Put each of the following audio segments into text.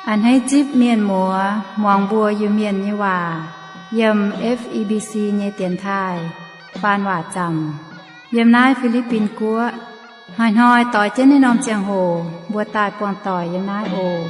A'hneiv zipv mienh muoz muangx mbuo Iu-Mienh nyei waac yiem F E B C nyei dienx taaih faan waac zaamc yiem naaiv Fi^li^bin Guoqv. Hnoi-hnoi doix jienv naaiv norm ziangh hoc mbuo daaih buangh doic yiem naaiv oc.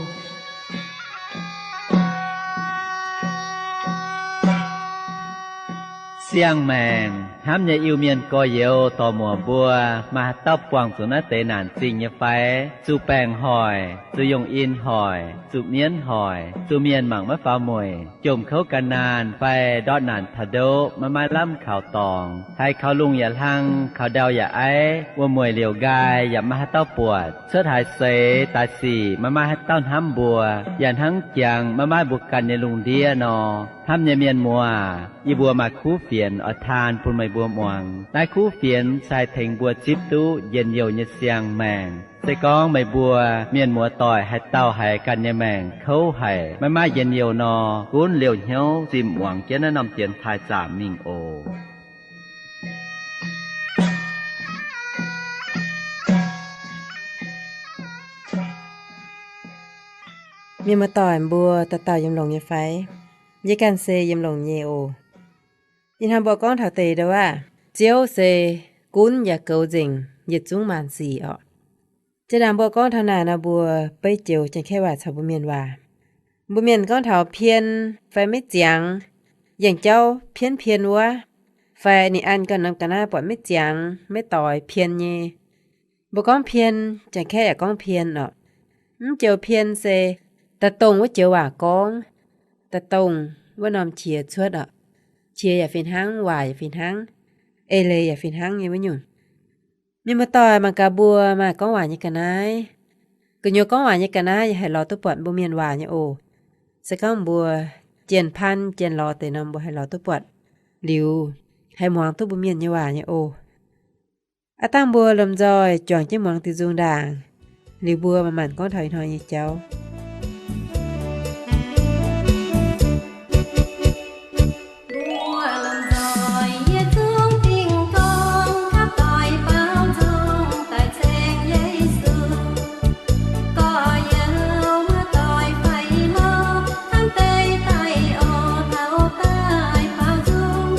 Siang-maengc hnamv nyei Iu-Mienh gorx-youz dorc-muoc mbuo, maaih haaix dauh buangh zuqc naaiv deix naanc zingh nyei fai? Zuqc baengc hoic, zuqc yungh in hoic, zuqc mienv hoic, zuqc mienh mangc maiv faaux mueic, jomc kouv gan naanh fai ndortv naanc taux ndoqv maiv maaih lamh kaux dorngx, haiz kaux lungh yaac hlang, kaux ndau yaac aiv, wuom-mueic liouc nqaai yaac maiv maaih haaix dauh buatc, cuotv haaix seix daaih sic maiv maaih haaix dauh hnamv mbuo, yaac hnangv jangx maiv maaih mbuo ganh nyei lungh ndiev nor. Hnamv nyei mienh muoz, yie mbuo maaih kuv fienx oix taan bun meih mbuo muangx. Naaiv kuv fienx se haih tengx mbuo zipv duqv njien-youh nyei siang-maengc. Se gorngv meih mbuo mienh muoz-doic haaix dauh haiz ganh nyei maengc kouv haic, maiv maaih njien-youh nor, gunv liouh hnyouv zimh muangx jienv naaiv norm dienx taaih zaamc mingh oc. Mienh muoz-doic mbuo dauh dauh yiem longx nyei fai? Yie ganh se yiem longx nyei oc. Ih hnoi mbuo gorngv taux deix ndouv aav, Ziouv se gunv yaac goux nzengc yietc zungv maanc sic orqc. Jiex ndaangc mbuo gorngv taux naaic nor, mbuo beiv joux Janx-Kaeqv waac caux mbuo Mienh waac. Mbuo Mienh gorngv taux pien fai maiv ziangx, yangh jauv pien-pien wuov, fai ninh an ganh norm ga'naaiv buatc maiv ziangx, maiv doix, pien nyei. Mbuo gorngv pien, Janx-Kaeqv yaac gorngv pien orqc. Mv joux pien se da'dongh wuov joux waac gorngv, da'dongh wuov norm qiex cuotv orqc. Qiex yaac fih hnangv, waac yaac fih hnangv, eix leiz yaac fih hnangv nyei wuov nyungc. Mienh muoz-doic, mangc gaax mbuo maaih gorngv waac nyei ga'naaiv. Gu'nyuoz gorngv waac nyei ga'naaiv yaac haih lorz duqv buatc mbuo Mienh waac nyei oc. Se gorngv mbuo jienh pan jienh lorz deix nor, mbuo haih lorz duqv buatc liuz, haih muangx duqv mbuo Mienh nyei waac nyei oc. Aav dangh mbuo lomh nzoih juangc jienv muangx diuh nzung ndaangc, liuz mbuo manc-manc gorngv taux ih hnoi nyei jauv. Mbuo lomh nzoih yietc zungv dingh gorngv, kapv doic baaux nzung daaih ceng Yesu. Gorx-youz muoz-doic fai lorz, hnamv deix daaih oc, taux daaih baaux nzung,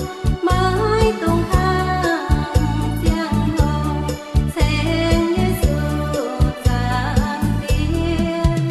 maiv dungx hnamv ziangh hoc, ceng Yesu Zaangc Diex.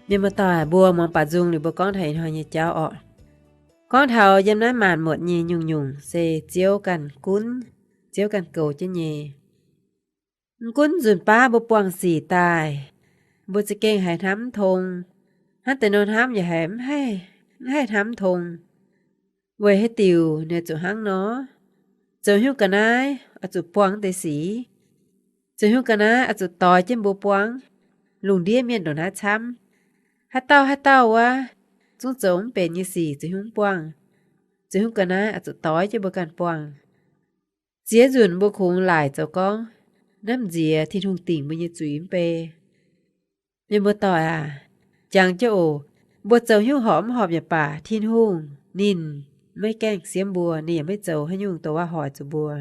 Mienh muoz-doic, mbuo muangx baaux nzung liuz mbuo gorngv taux ih hnoi nyei jauv orqc. Gorngv taux yiem naaiv maanc muotc nyei nyungc-nyungc se Ziouv ganh gunv, Ziouv ganh goux jienv nyei. Mv gunv nzunc baav mbuo buangh sic daaih, mbuo za'gengh haiz hnamv mv tong. Hnangv deix nor hnamv yaac haiz mv haih, mv haih hnamv mv tong. Weic haaix diuc ninh zuqc hnangv nor? Zoux haaix nyungc ga'naaiv oix zuqc buangh deix sic? Zoux haaix nyungc ga'naaiv oix zuqc doix jienv mbuo buangh? Lungh ndiev mienh ndongc naaiv camv. Haaix dauh haaix dauh wuov, zungv zoux mv benx nyei sic zoux haaix nyungc buangh? Zoux haaix nyungc ga'naaiv oix zuqc doix jienv mbuo ganh buangh? Ziex nzunc mbuo kungx laaic zoux gorngv, naaiv m'nziex Tin-Hungh dingc mbuo nyei zuiz mv bei. Mienh muoz-doic aac, jangx jienv oc. Mbuo zoux haaix nyungc horpc mv horpc yaac baac, Tin-Hungh ninh maiv gaengh siemv mbuo, ninh yaac maiv zoux haaix nyungc dongh waac hoic zuqc mbuo.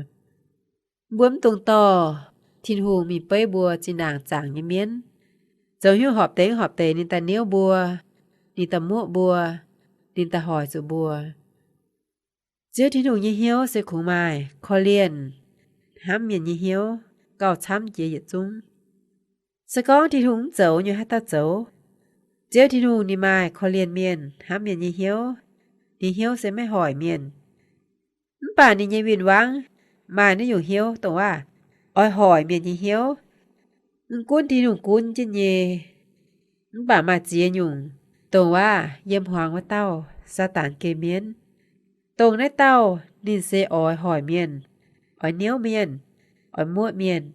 Mbuo mv dungx dorh Tin-Hungh mingh beiv mbuo zinh ndaangc zaangc nyei mienv. Zoux haaix nyungc horpc deix mv horpc deix, ninh daaih niouv mbuo, ninh daaih muoqv mbuo, ninh daaih hoic zuqc mbuo. Ziouv Tin-Hungh nyei hnyouv se kungx maaih korv-lienh, hnamv mienh nyei hnyouv gauh camv jiex yietc zungv. Se gorngv Tin-Hungh mv zoux nyei, haaix dauh zoux? Ziouv Tin-Hungh ninh maaih korv-lienh mienh, hnamv mienh nyei hnyouv. Ninh hnyouv se maiv hoic mienh. Mv baac ninh nyei win-wangv maaih naaiv nyungc hnyouv dongh waac oix hoic mienh nyei hnyouv. Mv gunv Tin-Hungh gunv jienv nyei, mv baac maaih ziex nyungc, dongh waac yiem hmuangx wuov dauh, Saadaan geh mienv. Dongh naaiv dauh ninh se oix hoic mienh, oix niouv mienh, oix muoqv mienh.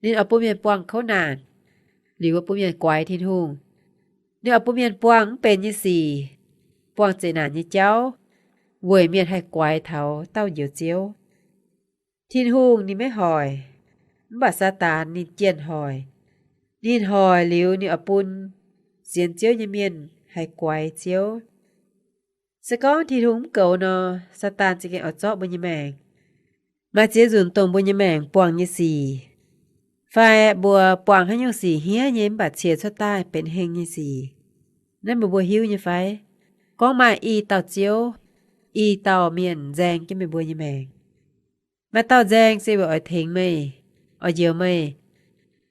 Ninh oix bun mienh buangh kouv naanc, liuz bun mienh guaix Tin-Hungh. Ninh oix bun mienh buangh mv benx nyei sic, buangh zeqc naanc nyei jauv, weic mienh haih guaix taux dauh njoux Ziouv. Tin-Hungh ninh maiv hoic, mv baac Saadaan ninh jienh hoic. Ninh hoic liuz ninh oix bun sienx Ziouv nyei mienh haih guaix Ziouv. Se gorngv Tin-Hungh mv goux nor, Saadaan za'gengh oix zorqv mbuo nyei maengc. Maaih ziex nzunc dongh mbuo nyei maengc buangh nyei sic, fai mbuo buangh haaix nyungc sic hniev nyei mv baac ciex cuotv daaih benx heng nyei sic, naaiv mbuo mbuo hiuv nyei fai? Gorngv maaih i dauh Ziouv, i dauh mienh nzaeng jienv meih mbuo nyei maengc. Maaih dauh nzaeng se weic oix tengx meih, oix njoux meih.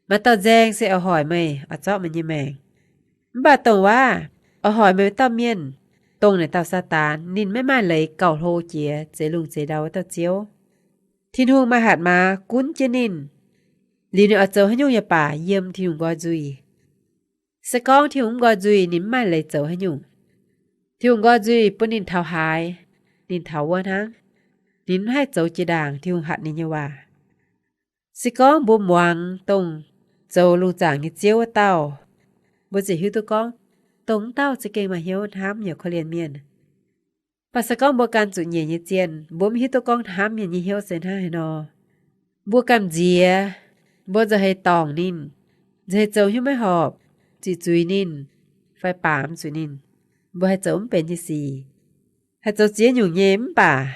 Maaih dauh nzaeng se oix hoic meih, oix zorqv meih nyei maengc. Mv baac dongh waac oix hoic meih wuov dauh mienh, dongh naaic dauh Saadaan, ninh maiv maaih leiz gauh hlo jiex zeix lungh zeix ndau wuov dauh Ziouv. Tin-Hungh maaih hatc maaz gunv jienv ninh, liuz ninh oix zoux haaix nyungc yaac baac yiem Tin-Hungh nqoi nzuih. Se gorngv Tin-Hungh mv nqoi nzuih, ninh mv maaih leiz zoux haaix nyungc. Tin-Hungh nqoi nzuih bun ninh taux haaix, ninh taux wuov hnangv. Ninh mv haih zoux jiex ndaangc Tin-Hungh hatc ninh nyei waac. Se gorngv mbuo muangx dongh zoux lungh zaangc nyei Ziouv wuov dauh, mbuo ziouc hiuv duqv gorngv, dongh wuov dauh za'gengh maaih hnyouv hnamv yaac korv-lienh mienh. Mv baac se gorngv mbuo gan zuqc nyeic nyei zienh, mbuo mv hiuv duqv gorngv hnamv mienh nyei hnyouv se hnangv haaix nor. Mbuo gamh nziex, mbuo nzauh heix dorngc ninh, nzauh heix zoux hnyouv maiv horpc, ziqc zuiz ninh, fai baamz zuqc ninh. Mbuo haih zoux mv benx nyei sic, haih zoux ziex nyungc nyei mv baac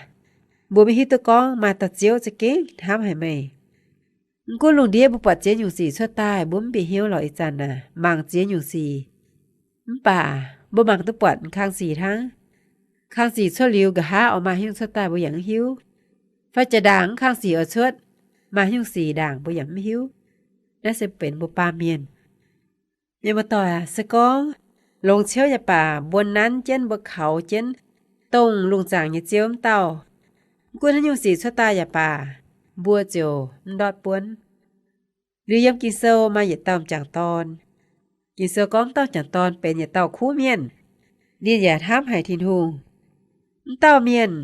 mbuo maiv hiuv duqv gorngv maaih dauh Ziouv za'gengh hnamv haic meih. Mv gunv lungh ndiev mbuo buatc ziex nyungc sic cuotv daaih, mbuo mv bieqc hnyouv lorqc. Ih zanc naaic mangc ziex nyungc sic, mv baac mbuo mangc duqv buatc kang sic hnangv. Kang sic cuotv liuz nqa'haav oix maaih haaix nyungc cuotv daaih mbuo yaac mv hiuv, fai jaa-ndaangc kang sic oix cuotv, maaih haaix nyungc sic ndaangc mbuo yaac mv hiuv. Naaiv se benx mbuo baamh mienh. Mienh muoz-doic aac, se gorngv longx ciouv yaac baac mbuo nanv jienv, mbuo kaux jienv dongh lungh zaangc nyei Ziouv wuov dauh, mv gunv haaix nyungc sic cuotv daaih yaac baac, mbuo ziouc mv ndortv buonv. Liuz yiem Ging-Sou maaih yietc dauh m'jangc dorn. Ging-Sou gorngv dauh m'jangc dorn benx yietc dauh kuv mienh. Ninh yaac hnamv haic Tin-Hungh. Mv dauh mienh,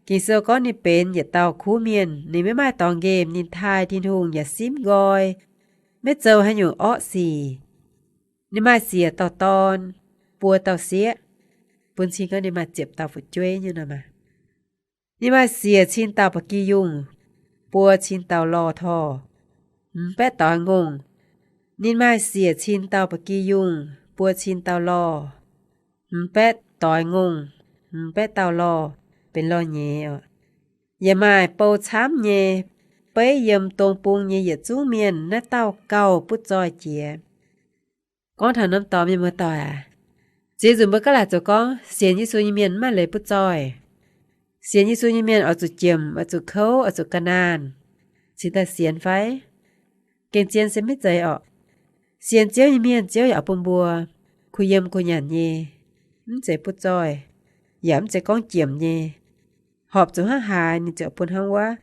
Ging-Sou gorngv ninh benx yietc dauh kuv mienh, ninh maiv maaih dorngx nqemh, ninh taaih Tin-Hungh yaac simv nqoi, maiv zoux haaix nyungc orqv sic. Ninh maaih siec dauh dorn, buo dauh sieqv, bun cing gorngv ninh maaih ziepc dauh fu'jueiv nyei nor maah. Ninh maaih siec cin dauh ba'gi yungh, buo cin dauh lorh torh, hmz baeqv doix ngongh. Ninh maaih siec cin dauh ba'gi yungh, buo cin dauh lorh, hmz baeqv doix ngongh, hmz baeqv dauh lorh, benx lorh nyeiz oc. Yaac maaih bou camv nyei, beiv yiem dong bung nyei yietc zungv mienh naaiv dauh gauh butv zoih jiex. Gorngv taux norm dorngx, mienh muoz-doic aac, ziex nzunc mbuo gaav laaic zoux gorngv sienx Yesu nyei mienh mv maaih leiz butv zoih. Sienx Yesu nyei mienh oix zuqc jomc, oix zuqc kouv, oix zuqc ga'naanh, cingx daaih sienx fai? Gengh zien se maiv zeiz orqc. Sienx Ziouv nyei mienh, Ziouv yaac oix bun mbuo kuh yiem kuh nyanc nyei, mv zeiz butv zoih, yaac mv zeiz gorngv jiemc nyei. Horpc zuqc hnangv haaix ninh ziouc bun hnangv wuov.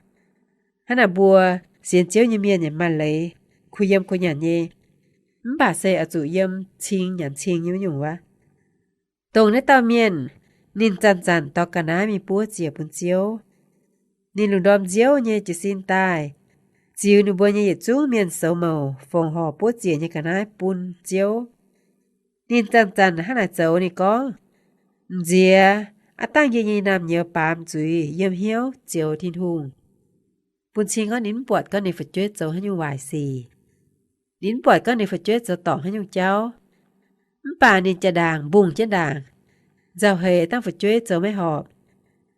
Hnangv naaic mbuo sienx Ziouv nyei mienh yaac maaih leiz kuh yiem kuh nyanc nyei, mv baac se oix zuqc yiem cing nyanc cing nyei wuov nyungc wuov. Dongh naaiv dauh mienh, ninh zanc-zanc dorh ga'naaiv mingh buov ziec bun Ziouv. Ninh lungh ndorm nziouv nyei jiez sin daaih, ziux ninh mbuo nyei yietc zungv mienh soux mouc fongc horc buov ziec nyei ga'naaiv bun Ziouv. Ninh zanc-zanc hnangv naaic zoux, ninh gorngv, m'nziex, aav dangh yie nyei naamh nyouz baamz zuiz yiem hnyouv zioux Tin-Hungh. Bun cing gorngv ninh mv buatc gorngv ninh fu'jueiv zoux haaix nyungc waaic sic. Ninh mv buatc gorngv ninh fu'jueiv zoux dorngc haaix nyungc jauv. Mv baac ninh jaa-ndaangc mbungh jienv ndaangc, nzauh heix dangh fu'jueiv zoux maiv horpc,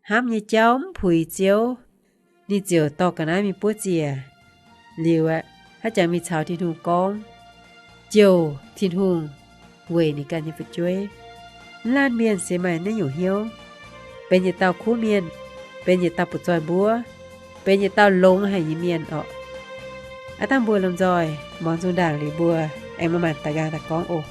hnamv nyei jauv mv puix Ziouv, ninh ziouc dorh ga'naaiv mingh buov ziec. Liuz aeqv, haaix jangx mingh caux Tin-Hungh gorngv, jouh Tin-Hungh weic ninh ganh nyei fu'jueiv. Mv laanh mienh se maaih naaiv nyungc hnyouv, benx yietc dauh kuv mienh, benx yietc dauh butv-zoih mbuov, benx yietc dauh longx haic nyei mienh orqc. Aav dangh mbuo lomh nzoih muangx nzung ndaangc liuz, mbuo aengx maaih maanc daaih nqaang daaih gorngv oc.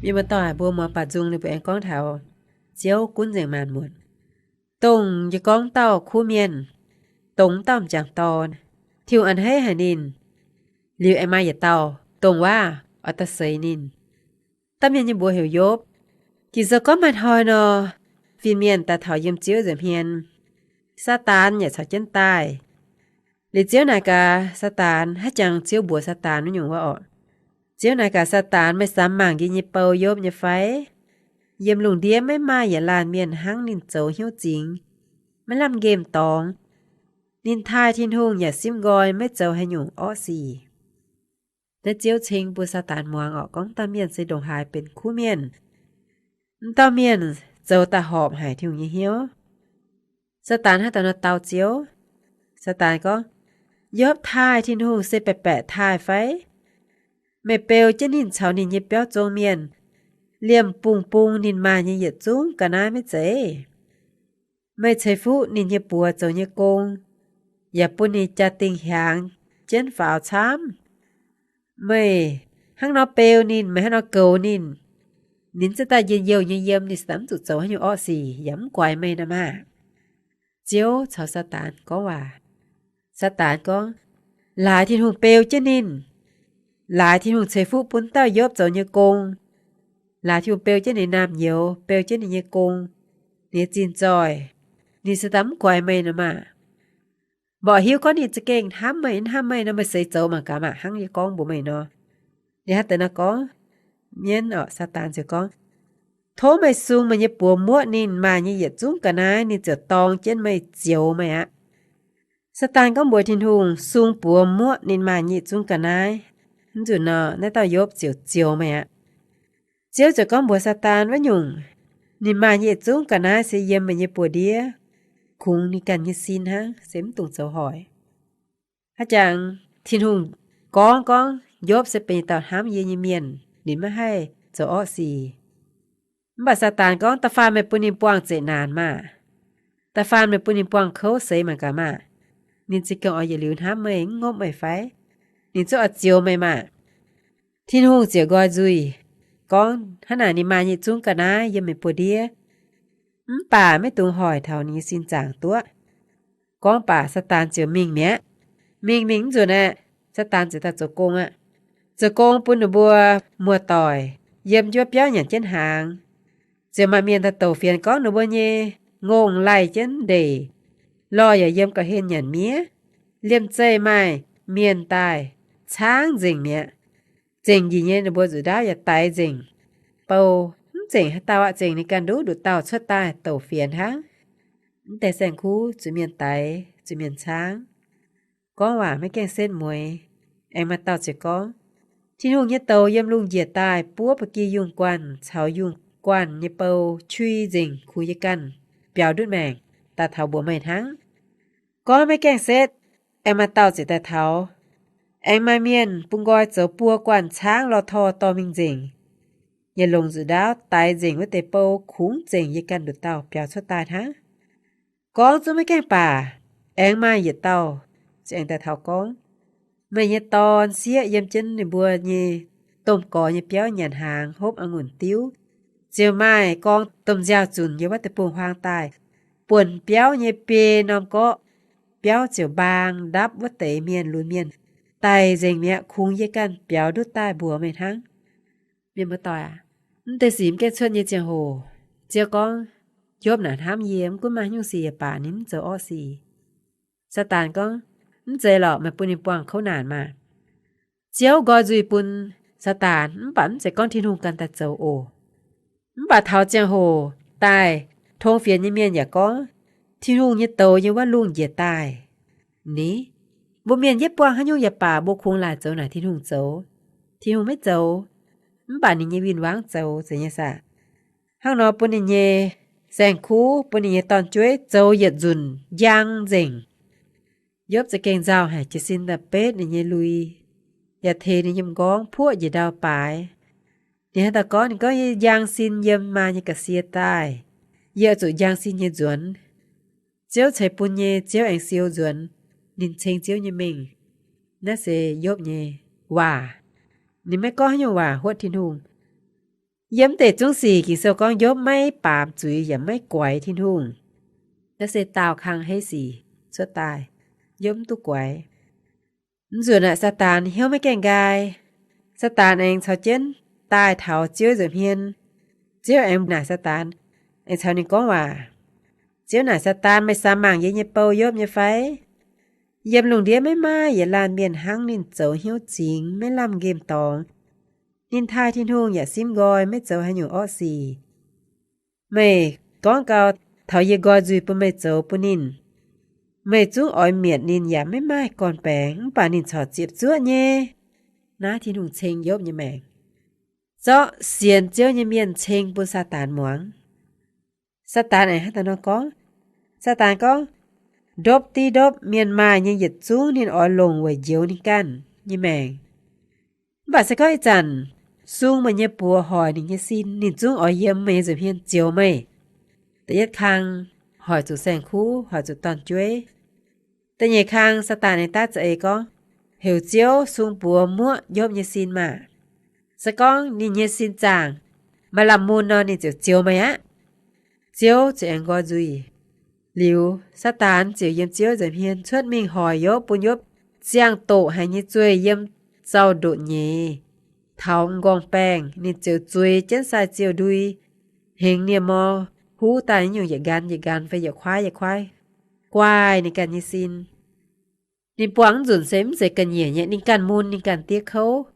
Mienh muoz-doic, mbuo muangx baac nzung ninh mbuo aengx gorngv taux Ziouv gunv nzengc maanc muotc. Dongh yie gorngv dauh kuv mienh, dongh dauh m'jangc dorn, Tin-Hungh a'hneiv haic ninh, liuz aengx maaih yietc dauh dongh waav oix daaih seix ninh. Dauh mienh nyei mbuox heuc Yopv. Ging-Sou gorngv maaih hnoi nor, fin-mienh daaih taux yiem Ziouv nza'hmien, Saadaan yaac caux jienv daaih. Liuz Ziouv naaic gaax Saadaan, haaix jangx Ziouv mbuox Saadaan wuov nyungc wuov orqc. Ziouv naaic gaax Saadaan, Meih samx mangc yie nyei bou Yopv nyei fai? Yiem lungh ndiev maiv maaih yietc laanh mienh hnangv ninh zoux hnyouv zingx, maiv lamh nqemh dorngx. Ninh taaih Tin-Hungh yaac simv nqoi, maiv zoux haaix nyungc orqv sic. Naaiv Ziouv ceng bun Saadaan muangx orqc, gorngv dauh mienh se ndongc haaix benx kuv mienh. M'dauh mienh zoux daaih horpc haic Tin-Hungh nyei hnyouv. Saadaan hnangv daaih nor dau Ziouv. Saadaan gorngv, Yopv taaih Tin-Hungh se baeqc baeqc taaih fai? Meih beu jienv ninh caux ninh nyei biauv zong mienh, liemh bungh bung ninh maaih nyei yietc zungv ga'naaiv maiv zeiz? Meih ceix fuqv ninh nyei buoz zoux nyei gong, yaac bun ninh jaa-dingh hiaangx jienv faaux camv. Meih hnangv nor beu ninh, meih hnangv nor goux ninh, ninh ziouc daaih njien-youh nyei yiem, ninh mv zuqc zoux haaix nyungc orqv sic yaac mv guaix meih nor maah! Ziouv caux Saadaan gorngv waac. Saadaan gorngv, Laaix Tin-Hungh beu jienv ninh. Laaix Tin-Hungh ceix fuqv bun dauh Yopv zoux nyei gong. Laaix Tin-Hungh beu jienv ninh naamh nyouz, beu jienv ninh nyei gong, ninh nyei zinh zoih, ninh se daaih mv guaix meih nor maah! Mborqv hiuv gorngv ninh za'gengh hnamv meih, hnamv meih nor meih seix zoux mangc gaax maah, hnangv yie gorngv mbuox meih nor. Ninh hnangv deix nor gorngv, mienv orqc, Saadaan ziouc gorngv, Tov meih sung meih nyei buoz muoqv ninh maaih nyei yietc zungv ga'naaiv, ninh ziouc dorng jienv meih zioux meih aqv. Saadaan gorngv mbuox Tin-Hungh, Sung buoz muoqv ninh maaih nyei yietc zungv ga'naaiv, mv nzunc nor naaiv dauh Yopv ziouc zioux meih aqv. Ziouv ziouc gorngv mbuox Saadaan, Wuov nyungc, ninh maaih nyei yietc zungv ga'naaiv se yiem meih nyei buoz-ndiev, kungx ninh ganh nyei sin hnangv, se mv dungx zoux hoic. Haaix jangx Tin-Hungh gorngv gorngv Yopv se benx dauh hnamv yie nyei mienh, ninh maiv haih zoux orqv sic. Mv baac Saadaan gorngv, Da'faanh meih bun ninh buangh zeqc naanc maah! Da'faanh meih bun ninh buangh kouv seix mangc gaax maah! Ninh za'gengh oix yietc liuz hnamv meih, mv ngopv meih fai? Ninh zungv oix zioux meih maah! Tin-Hungh ziouc nqoi nzuih gorngv, Hnangv naaic ninh maaih nyei yietc zungv ga'naaiv yiem meih buoz-ndiev, mv baac maiv dungx hoic taux ninh nyei sin zaangc duqv. Gorngv baac Saadaan ziouc mingh mi'aqv. Mingh mingh mv nzunc aeqv, Saadaan ziouc daaih zoux gong aqv. Zoux gong bun ninh mbuo muoz-doic yiem jienv biauv nyanc jienv hnaangx. Ziouc maaih mienh daaih douc fienx gorngv ninh mbuo nyei ngongh laih jienv ndeic, lorh yaac yiem gauh henh nyanc miev. Liemh zeih maaih mienh daaih, caangv nzengc mi'aqv. Zengc njiec nyei ninh mbuo nzuqc ndaauv yaac daix nzengc. Bou mv zengc haaix dauh aqv, zengc ninh ganh nduqc nduqc dauh cuotv daaih douc fienx hnangv. Mv deix saeng-kuv zuqc mienh daix, zuqc mienh caangv. Gorngv waac maiv gaengh setv mueiz. Aengx maaih dauh ziouc gorngv, Tin-Hungh nyei douz yiem lungh njiec daaih buov ba'gi yungh guanh caux yungh guanh nyei bou qui nzengc kungx yie ganh biaux ndutv maengc daaih taux mbuox meih hnangv. Gorngv maiv gaengh setv. Aengx maaih dauh ziouc daaih taux, aengx maaih mienh bun nqoi zoux buo guanh caangv lorh tor dorh mingh nzengc. Yaac longc nzuqc ndaauv daix nzengc wuov deix bou kungx zengc yie ganh nduqc dauh biaux cuotv daaih hnangv. Gorngv zungv maiv gaengh baac, aengx maaih yietc dauh ziouc aengx daaih taux gorngv, Meih nyei dorn sieqv yiem jienv ninh mbuo nyei domh gorx nyei biauv nyanc hnaangx, hopv a'ngunc diuv. Ziouc maaih gorngv domh nziaaux zunc yiem wuov deix buong huaang daaih, buonc biauv nyei biei norm gorqv. Biauv ziouc mbaang ndapv wuov deix mienh lunx mienh daic nzengc mi'aqv, kungx yie ganh biaux ndutv daaih mbuox meih hnangv. Mienh muoz-doic aac, mv deix sic mv gaengh cuotv nyei ziangh hoc, Ziouv gorngv, Yopv naaic hnamv yie, mv gunv maaih haaix nyungc sic yaac baac ninh mv zoux orqv sic. Saadaan gorngv, Mv zeiz lorqc, meih bun ninh buangh kouv naanc maah! Ziouv nqoi nzuih bun Saadaan, mv baac mv zeiz gorngv Tin-Hungh ganh daaih zoux oc. Mv baac taux ziangh hoc daaih, tong fienx nyei mienh yaac gorngv, Tin-Hungh nyei douz yiem wuov lungh njiec daaih. Ni, mbuo mienh yietv buangh haaix nyungc yaac baac mbuo kungx laaic zoux naaic Tin-Hungh zoux. Tin-Hungh maiv zoux, mv baac ninh nyei win-wangv zoux, zeiz nyei saah? Hnangv nor bun ninh nyei saeng-kuv, bun ninh nyei dorn-jueiv zoux yietc nzunc njang nzengc. Yopv za'gengh nzauh haic, jiez sin daaih betv ninh nyei lui, yaac teix ninh nyei m'nqorngv puoqv njiec ndau baaix. Ninh hnangv daaih gorngv, ninh gorngv, Yie njang sin yiem maa nyei ga'sie daaih. Yie oix zuqc njang sin nyei nzuonx. Ziouv ceix bun nyei, Ziouv aengx siou nzuonx. Ninh ceng Ziouv nyei mengh. Naaiv se Yopv nyei waac. Ninh maiv gorngv haaix nyungc waac huotv Tin-Hungh. Yiem mv deix zungv sic Ging-Sou gorngv Yopv maiv baamz zuiz yaac maiv guaix Tin-Hungh. Naaiv se daauh kang heiv sic cuotv daaih, Yopv mv duqv guaix. Mv nzunc naaic Saadaan hnyouv maiv gaengh nqaai. Saadaan aengx caux jienv daaih taux Ziouv nza'hmien. Ziouv aengx naaic Saadaan, aengx caux ninh gorngv waac. Ziouv naaic Saadaan, Meih samx mangc yie nyei bou Yopv nyei fai? Yiem lungh ndiev maiv maaih yietc laanh mienh hnangv ninh zoux hnyouv zingx, maiv lamh nqemh dorngx. Ninh taaih Tin-Hungh yaac simv nqoi, maiv zoux haaix nyungc orqv sic. Meih gorngv gau, taux yie nqoi nzuih bun meih zoux bun ninh. Meih zungv oix mietc ninh yaac maiv maaih gorn-baengx, mv baac ninh corc ziepc zuoqv nyei. Naaiv Tin-Hungh ceng Yopv nyei maengc. Zorqv sienx Ziouv nyei mienh ceng bun Saadaan muangx. Saadaan aengx hnangv daaih nor gorngv. Saadaan gorngv, ndopv div ndopv mienh maaih nyei yietc zungv ninh oix longc weic njoux ninh ganh nyei maengc. Mv baac se gorngv ih zanc sung meih nyei buoz hoic ninh nyei sin, ninh zungv oix yiem meih nyei nza'hmien zioux meih. Da'yietv kang hoic zuqc saeng-kuv, hoic zuqc dorn-jueiv. Da'nyeic kang Saadaan ninh daav za'eix gorngv, heuc Ziouv sung buoz muoqv Yopv nyei sin maah! Se gorngv ninh nyei sin zaangc, maaih lamh mun nor, ninh ziouc zioux meih aqv. Ziouv ziouc aengx nqoi nzuih. Liuz, Saadaan ziouc yiem Ziouv nza'hmien cuotv mingh hoic Yopv, bun Yopv ziangh doqc haic nyei zueih yiem zaux-ndoqc nyeiz, taux m'nqorngv-baengh, ninh ziouc zueiz jienv sai-ziouh ndui, hengx nie-mor, huv daaih nyungc yietc nqan yietc nqan fai yietc kuaaiv yietc kuaaiv, guaaiv ninh ganh nyei sin. Ninh buangh mv nzunc se mv zeiz ga'nyiec nyei, ninh ganh mun ninh ganh diev kouv.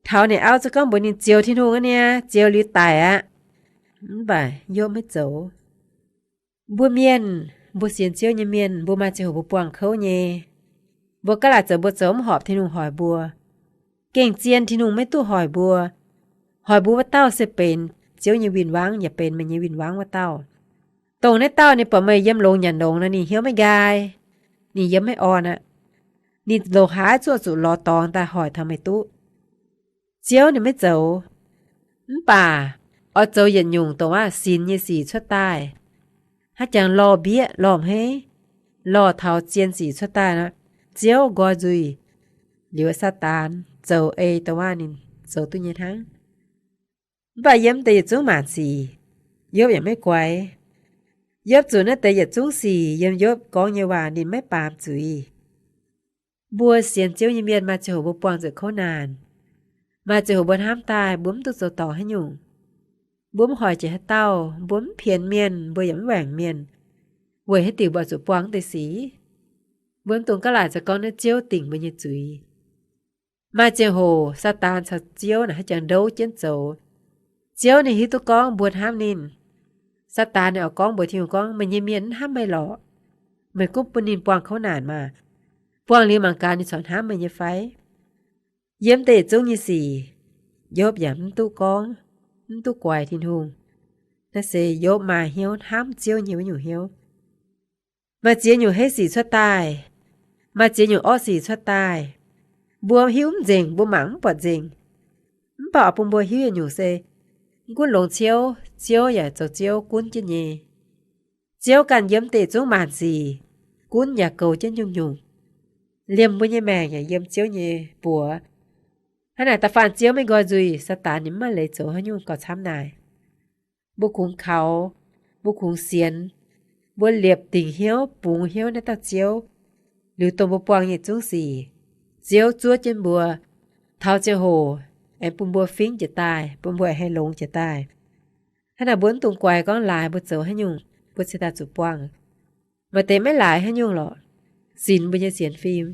Taux ninh auv za'gengh gorngv mbuox ninh, zioux Tin-Hungh aqv niaa, zioux liuz daic aqv. Mv baac Yopv maiv zoux. Mbuo mienh, mbuo sienx Ziouv nyei mienh, mbuo maaih ziangh hoc mbuo buangh kouv nyei. Mbuo gaav laaic zoux mbuo zoux mv horpc Tin-Hungh hoic mbuo. Gengh zien Tin-Hungh maiv duqv hoic mbuo. Hoic mbuo wuov dauh se benx Ziouv nyei win-wangv, yaac benx meih nyei win-wangv wuov dauh. Dongh naaiv dauh ninh buatc meih yiem longx nyanc longx nor, ninh hnyouv maiv nqaai, ninh yiem maiv orn aqv. Ninh longc haaix zuoqv zuqc lorz dorngx daaih hoic taux meih duqv. Ziouv ninh maiv zoux. Mv baac oix zoux yietc nyungc dongh waac sinx nyei sic cuotv daaih, haaix jangx lorh mbieqv lorh hmeiv, lorh taux zien sic cuotv daaih nor, Ziouv nqoi nzuih. Liuz Saadaan zoux ei dongh waac ninh zoux duqv nyei hnangv. Mv baac yiem deix yietc zungv maanc sic, Yopv yaac maiv guaix. Yopv zuqc naaiv deix yietc zungv sic yiem Yopv gorngv nyei waac ninh maiv baamz zuiz. Mbuo sienx Ziouv nyei mienh maaih ziangh hoc mbuo buangh zuqc kouv naanc. Maaih ziangh hoc mbuo hnamv daaih mbuo mv duqv zoux dorngc haaix nyungc. Mbuo mv hoic jiex haaix dauh, mbuo mv pienx mienh, mbuo yaac mv waengc mienh, weic haaix diuc mbuo zuqc buangh deix sic? Mbuo mv dungx gaav laaic zoux gorngv naaiv Ziouv dingc mbuo nyei zuiz. Maaih ziangh hoc Saadaan caux Ziouv naaic haaix jangx ndouv jienv zoux. Ziouv ninh hiuv duqv gorngv mbuo hnamv ninh. Saadaan ninh oix gorngv mbuox Tin-Hungh gorngv, meih nyei mienh mv hnamv meih lorqc. Meih gunv bun ninh buangh kouv naanc maah! Buangh liuz mangc gaax ninh corc hnamv meih nyei fai? Yiem deix yietc zungv nyei sic, Yopv yaac mv duqv gorngv, mv duqv guaix Tin-Hungh. Naaiv se Yopv maaih hnyouv hnamv Ziouv nyei wuov nyungc hnyouv. Maaih ziex nyungc heiv sic cuotv daaih, maaih ziex nyungc orqv sic cuotv daaih. Mbuo hiuv mv nzengc, mbuo mangc mv buatc nzengc. Mv baac oix bun mbuo hiuv yietc nyungc se, mv gunv longx ciouv, Ziouv yaac zoux Ziouv gunv jienv nyei. Ziouv ganh yiem deix zungv maanc sic, gunv yaac goux jienv nyungc-nyungc. Liemh mbuo nyei maengc yaac yiem Ziouv nyei buoz. Hnangv naaic, da'faanh Ziouv maiv nqoi nzuih, Saadaan ninh mv maaih leiz zoux haaix nyungc gauh camv naaic. Mbuo kungx kaux, mbuo kungx sienx, mbuo liepc dingc hnyouv, bungx hnyouv naaiv dauh Ziouv. Liuz dongh mbuo buangh nyei zungv sic, Ziouv zuov jienv mbuo, taux ziangh hoc aengx bun mbuo fingv jiez daaih, bun mbuo aengx haih longx jiez daaih. Hnangv naaic mbuo mv dungx guaix gorngv laaix mbuo zoux haaix nyungc, mbuo cingx daaih zuqc buangh. Maaih deix maiv laaix haaix nyungc lorqc. Sinx mbuo nyei sienx fim.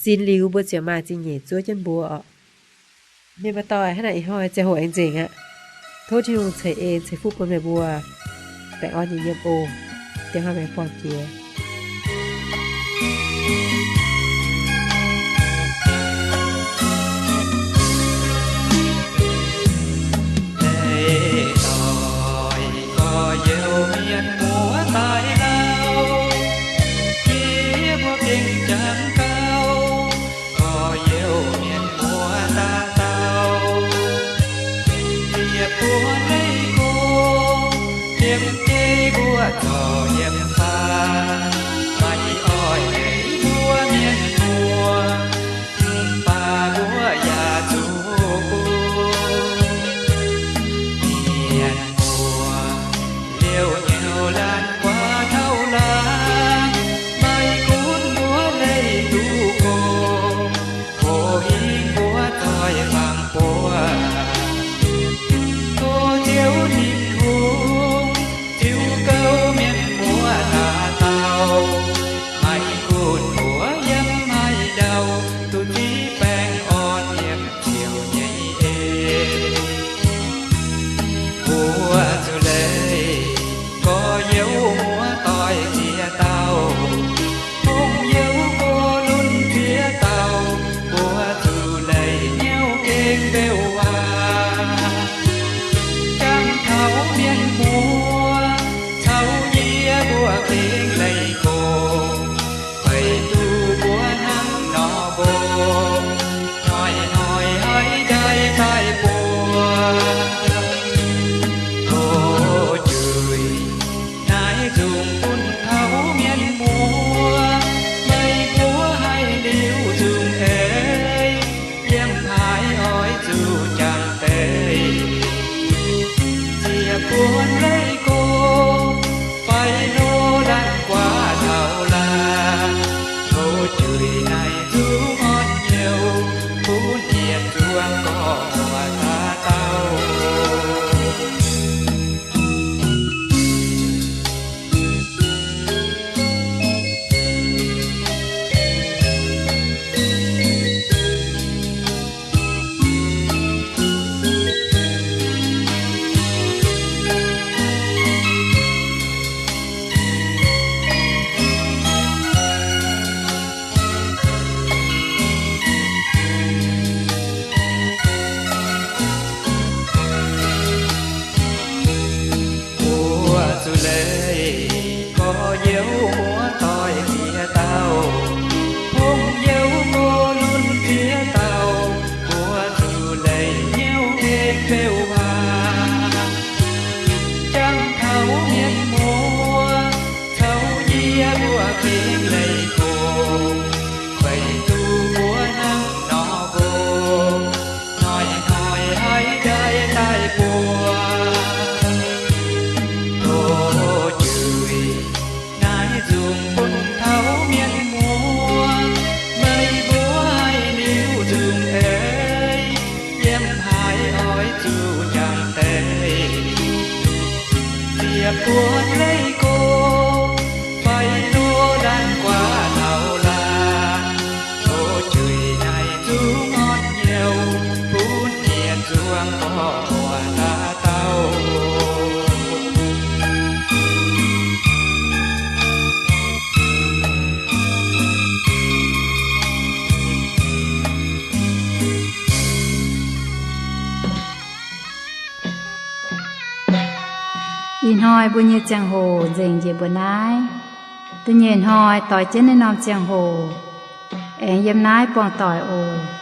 Sinx liuz mbuo ziouc maaih zingh nyeic zuov jienv mbuo oc. Mienh muoz-doic, hnangv naaic ih hnoi ziangh hoc aengx nzengc aqv. Tov Tin-Hungh ceix en ceix fuqv bun meih mbuo. Baengh orn nyei yiem oc. Diex hnoi meih buangh jiex. Deix doic gorx-youz mienh muoz daaih lauh, yie mbuo gengh jangx gauh gorx-youz mienh muoz daaih dauh. Yie mbuo Meiv Guoqv yiem jeiv mbuo zorc yiem faam. Nzungh bun taux mienh muoz, meih mbuo haih liuz nzungh eix, yiem haaix oix zuqc jangx deix. Ziec buonv leih go, fai hlo laanh guaax taux laangh, tov juix naaiv nzungh orn hnyouv, bun yietc zuangx gorx-muoz dauh dauh. Mbuo zuqc leih gorx-youz muoz-doic ziex dauh, hungh youz go lunx ziex dauh, mbuo zuqc leih hnyouv gengh beu waac. Jangx taux mienh muoz, caux yie mbuo gengh leih gox, weic zuqc mbuo hnangv nor mbuo hnoi-hnoi haiz jaaix daaih buatc. Tov juix naaiv nzungh bun taux mienh muoz, meih mbuo haih liuz nzungh eix, yiem haaix oix zuqc jangx deix. Ziec buonv leih go, fai hlo laanh guaax taux laangh, tov juix naaiv nzungh orn hnyouv, bun yietc zuangx gorx-muoz dauh dauh. Ih hnoi mbuo nyei ziangh hoc nzengc njiec mbuo naaiv. Da'nyeic hnoi doix jienv naaiv norm ziangh hoc, aengx yiem naaiv buangh doic oc.